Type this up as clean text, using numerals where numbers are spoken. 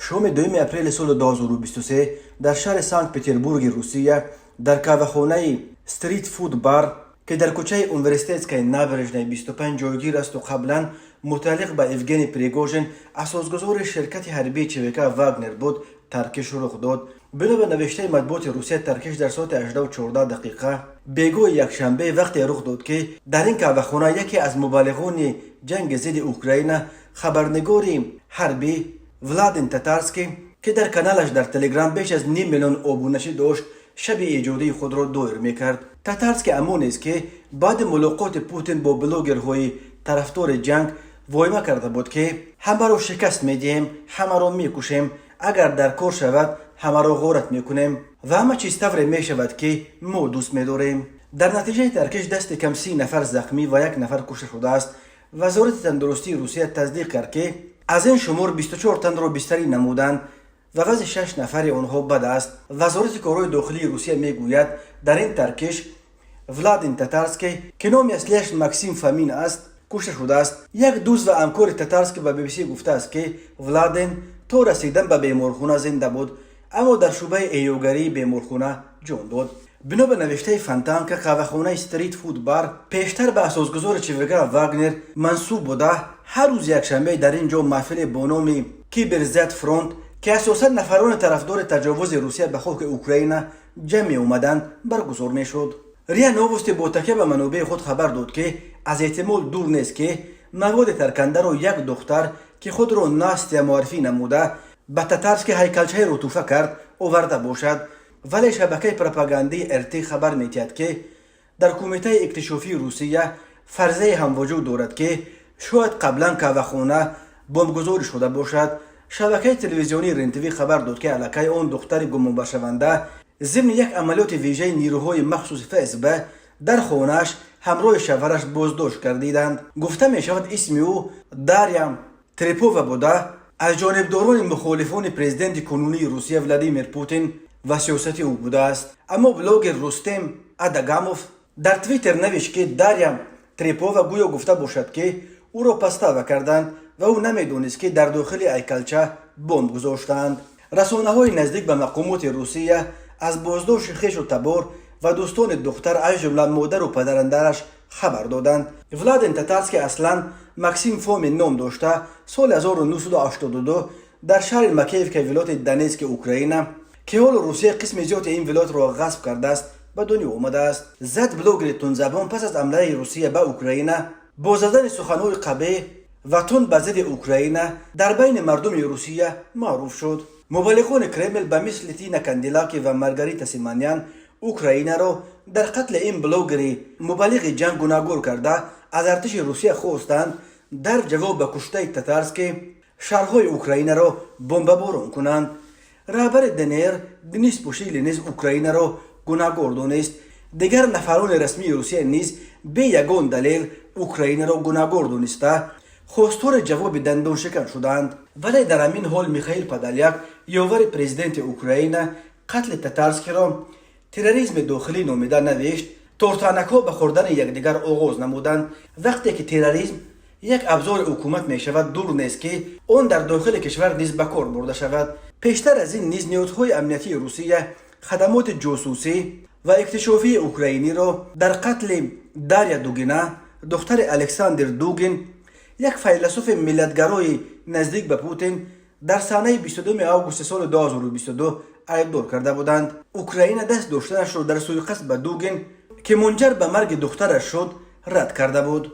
Шоми 2 апрели соли 2023 дар шаҳри Санкт Петербурги Русия, дар қаҳвахонаи Стрит Фуд Бар, ки дар кӯчаи Университетская набережная 25 ҷойгир асту қаблан мутааллиқ ба Евгений Пригожин, асосгузори ширкати ҳарбии ЧВК «Вагнер» буд, таркиш рух дод. Бино ба навиштаи матбуоти Русия, таркиш дар соати 18:14 бегоҳи якшанбе вақте рух дод, ки дар ин қаҳвахона яке аз мубаллиғони ҷанги зидди Украина, хабарнигори ҳарбӣ Владлен Татарский, ки дар каналаш дар Телеграм беш аз ним миллион обуначӣ дошт, шаби эҷодии худро доир мекард. Татарский ҳамонест, ки баъди мулоқоти Путин бо блогерҳои тарафдори ҷанг воима карда буд, ки ҳамаро шикаст медиҳем, ҳамаро мекушем, агар дар кор шавад, ҳамаро ғорат мекунем ва ҳама чиз тавре мешавад, ки мо дӯст медорем. Дар натиҷаи таркиш дасти кам 30 нафар захмӣ ва як нафар кушта шудааст. Вазорати тандурустии Русия тасдиқ кард, ки аз ин шумор 24 танро бистарӣ намуданд ва вазъи шаш нафари онҳо бад аст. Вазорати корҳои дохилии Русия мегӯяд, дар ин таркиш Владлен Татарский, ки номи аслиаш Максим Фомин аст, кушта шудааст. Як дӯст ва ҳамкори Татарский ба BBC гуфтааст, ки Владлен то расидан ба беморхона зинда буд, аммо дар шӯъбаи эҳёгарии беморхона ҷон дод. Бино ба навиштаи Фонтанка, қаҳвахонаи Стрит Фуд Бар пештар ба асосгузори ЧВК «Вагнер» мансуб буда, ҳар рӯзи якшанбе дар ин ҷо маҳфиле бо номи Киберзет Фронт, ки асосан нафарони тарафдори таҷовузи Русия ба хоки Украина ҷамъ меомаданд, баргузор мешуд. РИА Новости бо такя ба манобеи худ хабар дод, ки аз эҳтимол дур нест, ки маводи таркандаро як духтар, ки худро Настя муаррифӣ намуда, ба Татарский ҳайкалчаеро тӯҳфа кард, оварда бошад. Вале шабакаи пропагандии РТ хабар медиҳад, ки дар Кумитаи иктишофии Русия фарзияе ҳам вуҷуд дорад, ки шояд қаблан қаҳвахона бомбгузорӣ шуда бошад. Шабакаи телевизионии РЕН ТВ хабар дод, ки аллакай он духтари гумонбаршаванда зимни як амалиёти вижаи нирӯҳои махсуси ФСБ дар хонааш ҳамроҳи шавҳараш боздошт гардиданд. Гуфта мешавад, исми ӯ Дарья Трепова буда, аз ҷонибдорони мухолифони президенти кунунии Русия Владимир Путин ва сиёсати ӯ будааст. Аммо блогер Рустем Адагамов дар Твиттер навишт, ки Дарья Трепова гӯё гуфта бошад, ки ӯро подстава карданд ва ӯ намедонист, ки дар дохили ҳайкалча бомб гузоштаанд. Расонаҳои наздик ба мақомоти Русия аз боздошти хешу табор ва дӯстони духтар, аз ҷумла модару падарандараш, хабар доданд. Владлен Татарский аслан Максим Фомин ном дошта, соли 1982 дар шаҳри Макеевкаи вилояти Донецки Украина, ки ҳоло Русия қисми зиёди ин вилоятро ғасб кардааст, ба дунё омадааст. Зад блогери тунзабон пас аз ҳамлаи Русия ба Украина бо задани суханҳои қабеҳ ва тунд ба зидди Украина дар байни мардуми Русия маъруф шуд. Мубаллиғони Кремл ба мисли Тина Канделаки ва Маргарита Симонян Украинаро дар қатли ин блогери мубаллиғи ҷанг гунаҳгор карда, аз артиши Русия хостанд, дар ҷавоб ба куштаи Татарский шаҳрҳои Украинаро бомбаборон кунанд. Раҳбари ДНР Денис Пушилин низ Украинаро гунаҳгор донист. Дигар нафарони расмии Русия низ бе ягон далел Украинаро гунаҳгор дониста, хостори ҷавоби дандоншикан шуданд. Вале дар ҳамин ҳол Михаил Подоляк, ёвари президенти Украина, қатли Татарскиро терроризми дохилӣ номида навишт: «Тортанакҳо ба хӯрдани якдигар оғоз намуданд. Вақте ки терроризм як абзори ҳукумат мешавад, дур нест, ки он дар дохили кишвар низ ба кор бурда шавад». Пештар аз ин низ ниҳодҳои амниятии Русия хадамоти ҷосусӣ ва иктишофии украиниро дар қатли Дарья Дугина, духтари Александр Дугин, як файласуфи миллатгарои наздик ба Путин, дар санаи 22 августи соли 2022 айбдор карда буданд. Украина даст доштанашро дар суиқасд ба Дугин, ки мунҷар ба марги духтараш шуд, рад карда буд.